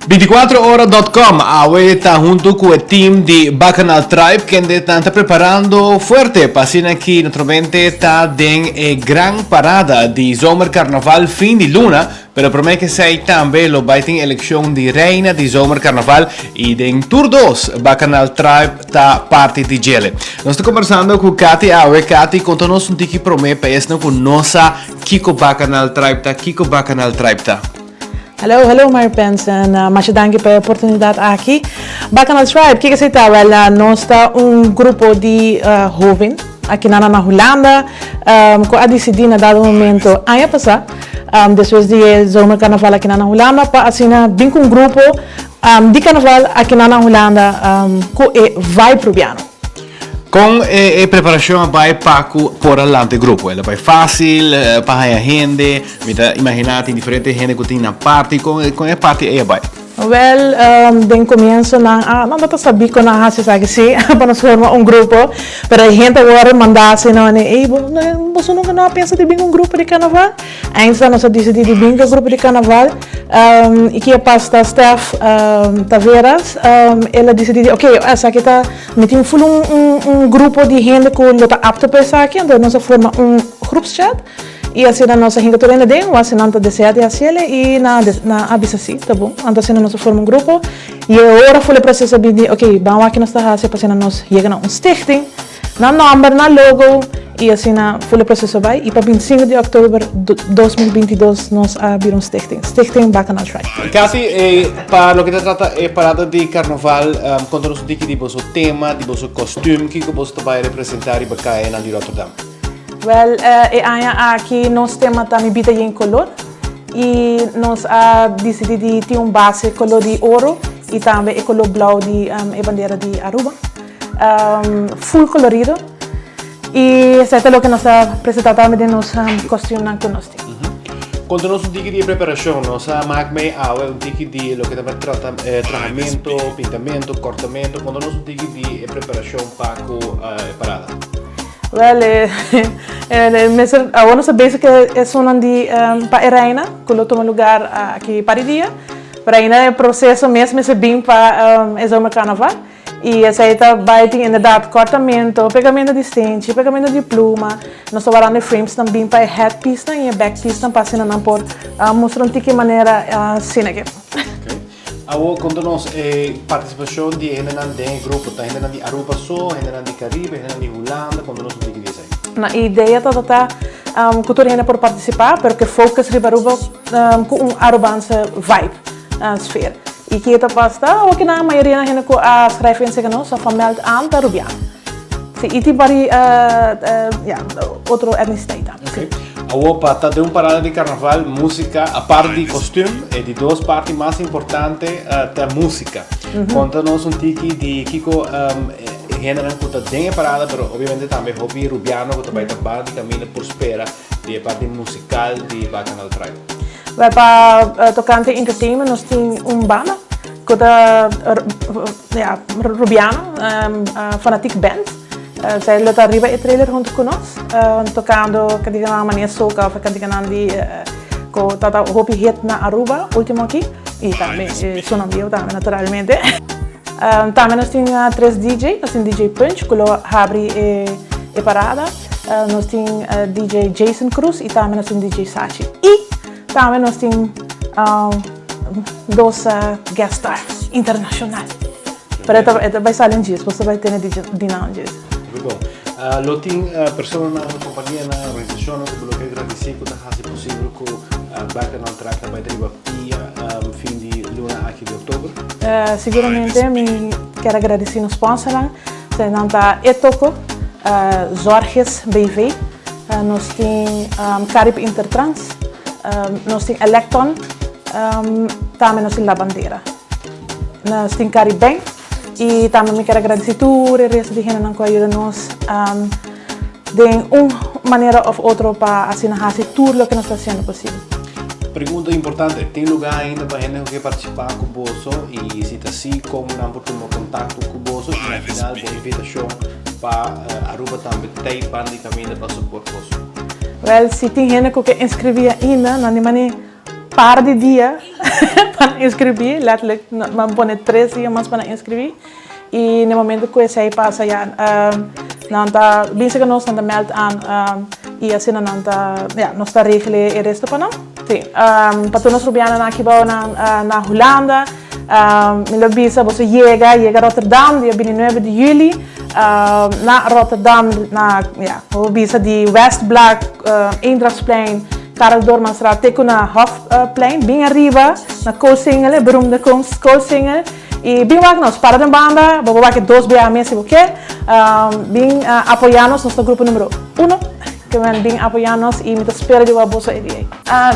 24ora.com awe ta hunto cu e team di Bacchanal Tribe kende nan ta preparando fuerte pa asina aki naturalmente ta den e gran parada di Zomercarnaval fin di luna, pero prome ke esey tambe lo bay tin eleccion di Reina di Zomercarnaval y den tur dos Bacchanal Tribe ta parti di djele. Nos ta conversando cu Cathy awe. Cathy, conta nos un tiki prome pa esnan cu no sa kico Bacchanal Tribe ta, kico Bacchanal Tribe ta? Hallo, hallo Mary Penson. Masha danki pa e oportunidat aki. Bacchanal Tribe, kiko esei ta? Wèl, nos ta un grupo di hoven akinan na Hulanda ku a disidí na dado momento aña pasá, despues di e zomerkarnaval akinan na Hulanda, pa asina bin ku un grupo di karnaval akinan na Hulanda ku e vibe Rubiano. Kon e preparashon a bai pa ku por a lanta e grupo? El a bai fásil pa haña hende? Mi ta imaginá tin diferente hende ku tin nan parti. Kon kon e parti ei a bai? Wèl, den komienso nan a nan tabata sabí kon nan a hasi esaki sí, pa nos forma un grupo. Pero e hende a wòrdu mandá asina manera, ey, bo boso nunka no a pensa di bin un grupo di karnaval? Eindstand nos a disidí di bin ku e grupo di karnaval. I ki a pasa ta Stef Taveras, el a disidí di, oke, esaki ta. Mi tin full un un grupo di hende ku lo ta apto pa esaki, anto nos a forma un groepschat i asina nos a hinka tur hende den, wak si nan ta desea di hasiel i nan nan a bisa si, ta bon. Anto asina nos a forma un grupo i e ora full e proseso a bin di ok, ban wak ki nos ta hasi pa asina nos yega na un stichting, nan nòmber, nan logo i asina full e proseso a bai i pa 25 di òktober 2022 nos a bira un stichting, Stichting Bacchanal Tribe. Cathy, e pa loke ta trata e parada di karnaval, konta nos un tiki di boso tema, di boso kòstüm, kiko boso ta bai representá riba kayanan di Rotterdam? Wèl, e aña aki nos tema ta Mi bida yen kolor i nos a disidí di tin un base kolor di oro i tambe e kolor blou di e bandera di Aruba. Full kolorido i esei ta loke nos ta presentá tambe den nos kòstümnan ku nos tin. Konta nos un tiki di e preparashon. Nos a mak mei awe un tiki di loke ta trata trahamentu, pintamentu, kòrtamentu. Konta nos un tiki di e preparashon pa ku e parada. Wèl, e mester awor nos ta bezig ku esunnan di pa e reina ku lo tuma lugar aki par di dia. Pero ainda e proseso mes mester bin pa e zomerkarnaval. I esei ta bai tin inderdat kòrtamentu, pegamentu di stenchi, pegamentu di pluma. Nos ta warando e framesnan bin pa e headpiecenan i e backpiecenan pa asina nan por mustra un tiki manera asina ke. Ok. Awor konta nos e partisipashon di e hendenan den e grupo. Ta hendenan di Aruba so, hendenan di Karibe, hendenan di Hulanda? Konta nos un tiki di esei. Na e idea tabata ku tur hende por partisipá, pero ku e focus riba Aruba ku un Arubaanse vibe, sfeer. I ke ta pasa? Awor ki nan mayoria nan hende ku a schrijf in sega nos a van meld aan ta Rubiano. Si, i tin par di ya, otro etnisiteit tambe. Ok. Awor pa ta den un parada di karnaval, musika, apart di kostum, e di dos parti mas importante ta musika. Konta nos un tiki di kiko e hendenan ku ta den e parada, pero obviamente tambe hopi Rubiano ku ta bai ta banda di kaminda por spera di e parti musikal di Bacchanal Tribe. Wel pa tocante entertainment nos tin un banda cu ta ya Rubiano Fanatic Band. Zij lo ta riba e trailer hunto cu nos tocando canticanan manera soca of canticanan di cu ta ta hopi hit na Aruba ultimo aki y tambe esunnan bieu tambe naturalmente. Tambe nos tin tres DJ, nos tin DJ Punch cu lo habri e parada, nos tin DJ Jason Cruz y tambe nos tin DJ Sachi. Y tambe nos tin dos guest star internacional. Pero e ta bay sali un djis, boso ta bay tene di nan un djis. Muy bon. Lo tin personanan, companianan, organisacionnan cu bo lo ke gradici cu ta haci posibel cu Bacchanal Track ta bay ta riba pia fin di luna aki di oktober? Siguramente mi kier a gradisí nos sponsornan, eseinan ta Etoco, Zorges BV, nos tin Carib Intertrans, nos tin Electon, tambe nos tin La Bandera. Nos tin Caribank i tambe mi kier a gradisí tur e resto di hendenan ku a yuda nos den un manera òf otro pa asina hasi tur loke nos ta hasiendo posibel. Pregunta importante, tin lugá ainda pa hende ku ke partisipá ku boso? I si ta si, kon nan por tuma kontakto ku boso? I na final bo invitashon pa Aruba tambe tei pan di kaminda pa support boso. Wèl, si tin hende ku ke inskribí ainda, nan di manera. par di dia pa nan inscribi, letterlijk nan a pone tres dia mas pa nan inscribi y na e momento cu esey pasa ya nan ta binse cu nos, nan ta meld aan y asina nan ta ya nos ta regel e resto pa nan. Si, pa tur nos rubianonan aki bao na Hulanda mi lo bisa boso yega, yega Rotterdam dia bintinuebe di juli na Rotterdam na ya bo bisa di Westblaak, Eendrachtsplein, Karel Doormanstraat te ku na Hofplein, bin ariba na Coolsingel, e beroemde Coolsingel, i bin wak nos, para den banda, bo por wak e dos biaha mes si bo ke, bin apoya nos, nos ta grupo numero uno, ke men bin apoya nos i mi ta spera di wak boso e dia ei.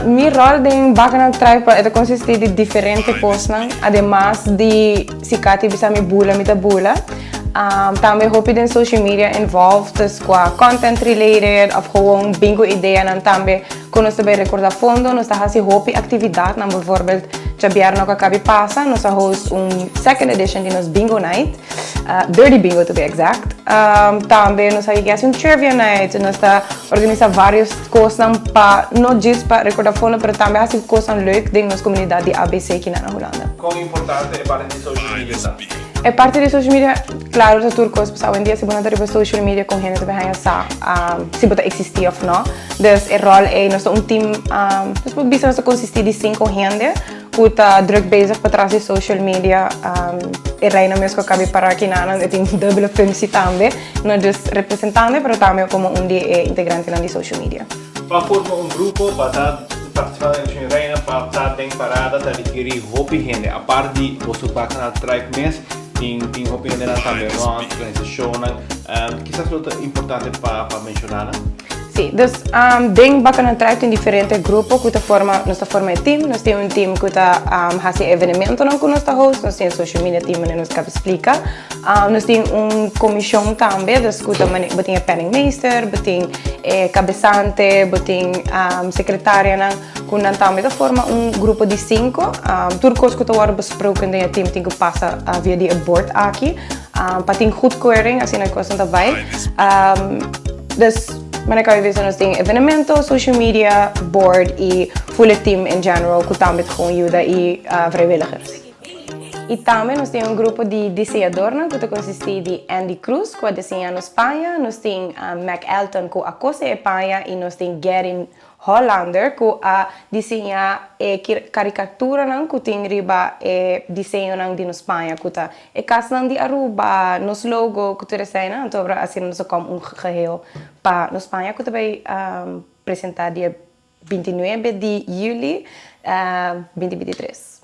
Mi ròl den Bacchanal Tribe e ta konsistí di diferente kosnan, ademas di si Katy bisa mi bula mi ta bula. Tambe hopi den social media involved, dus kua content related of gewoon bin ku ideanan tambe ku nos ta bay rekorda fondo. Nos ta hasi hopi aktividatnan, bijvoorbeeld djabièrnè ku a kabi pasa nos a host un second edition di nos bingo night, dirty bingo to be exact. Tambe nos a yega hasi un trivia night, nos ta organisa varios kosnan pa no djis pa rekorda fondo pero tambe hasi kosnan leuk den nos komunidat di ABC kinan na Hulanda. Kon importante e parti di social media ta? E parti di social media, claro ta tur cos, pasobra awendia si bo no ta riba social media con hende ta bay haña sa si bo ta existi of no. Dus e rol ey, nos ta un team, nos por bisa nos ta consisti di cinco hende cu ta druk bezig patras di social media. E Reina mes cu a cabi para aki nan, e tin dubbele functie tambe, no just representante pero tambe como un di e integrantenan di social media. Pa forma un grupo pa ta participa den Eleccion Reina pa ta den parada ta requeri hopi hende apart di boso Bacchanal Tribe mes tin tin hopi hendenan tambe rond organisacionnan kisas lo ta importante pa pa menciona nan. Si, dus den Bacchanal Tribe tin diferente grupo cu ta forma nos ta forma e team nos tin un team cu ta haci e evenementonan cu nos ta host nos tin e social media team manera nos caba splica. Nos tin un komishon tambe, dus ku ta bo tin e penningmeester, bo tin e kabesante, bo tin sekretarianan ku nan tambe ta forma un grupo di sinku. Tur kos ku ta wòrdu besproken den e tim tin ku pasa via di e bord aki pa tin goedkeuring, asina e kosnan ta bai. Dus manera ku a bisa nos tin evenemento, social media, board i full e tim in general ku tambe ta gewoon yuda i vrijwilligers. I tambe nos tin un grupo di diseñadornan ku ta konsistí di Andy Cruz ku a diseñá nos paña, nos tin Mac Elton ku a kose e paña i nos tin Gary Hollander ku a diseñá e karikaturanan ku tin riba e diseñonan di nos paña ku ta e kasnan di Aruba, nos logo ku tur eseinan. Anto asina nos a kòm un geheel pa nos paña ku ta bai presentá dia 29 di juli 2023.